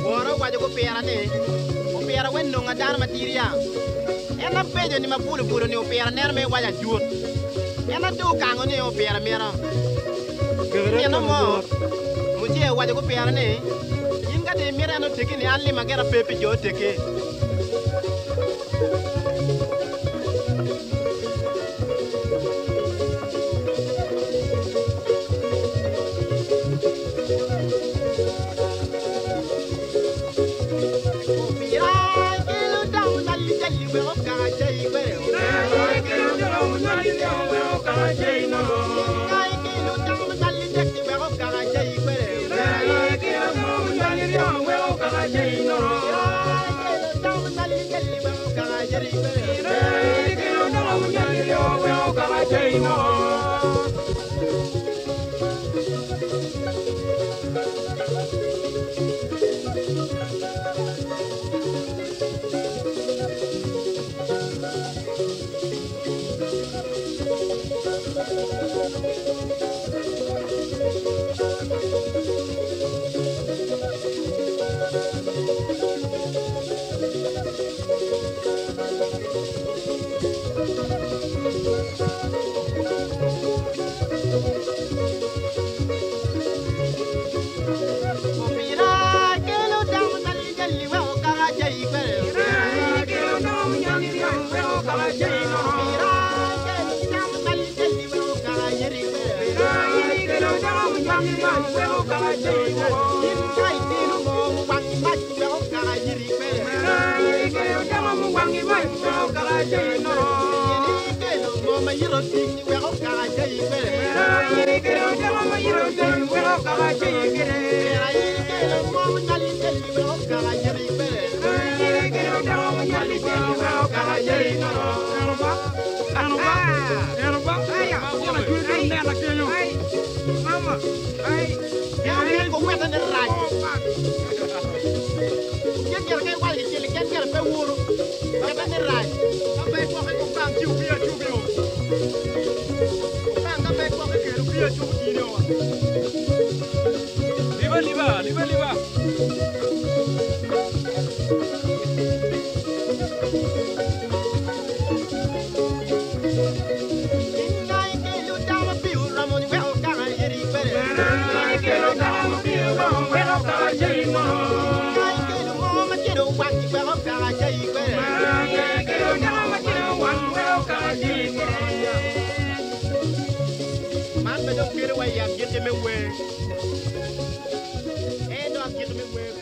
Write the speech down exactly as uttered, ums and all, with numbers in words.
Wora owaco gi opira ni, opira we nonga dano matir ya. En abedo ni ma bulu bulu ni opira neno me waco ajut. En adu kango ni opira mito. Nino mo, Muce owaco gi opira ni, in ka dong imito en otegi ni an lima gire pe pi jo otegi. Mama, ai. Yaw, ken ko weta ni rac. Ken gire ka iwaco kecel, ken gire pe woro. Weta ni rac. Ka pe gwok i Okang ci obi acubi o. Okang ka pe gwok i kelo obi acubi gini o. Liba, liba, liba, liba. Man bene okelo wa i agikki me wer. En dong agikki me wer.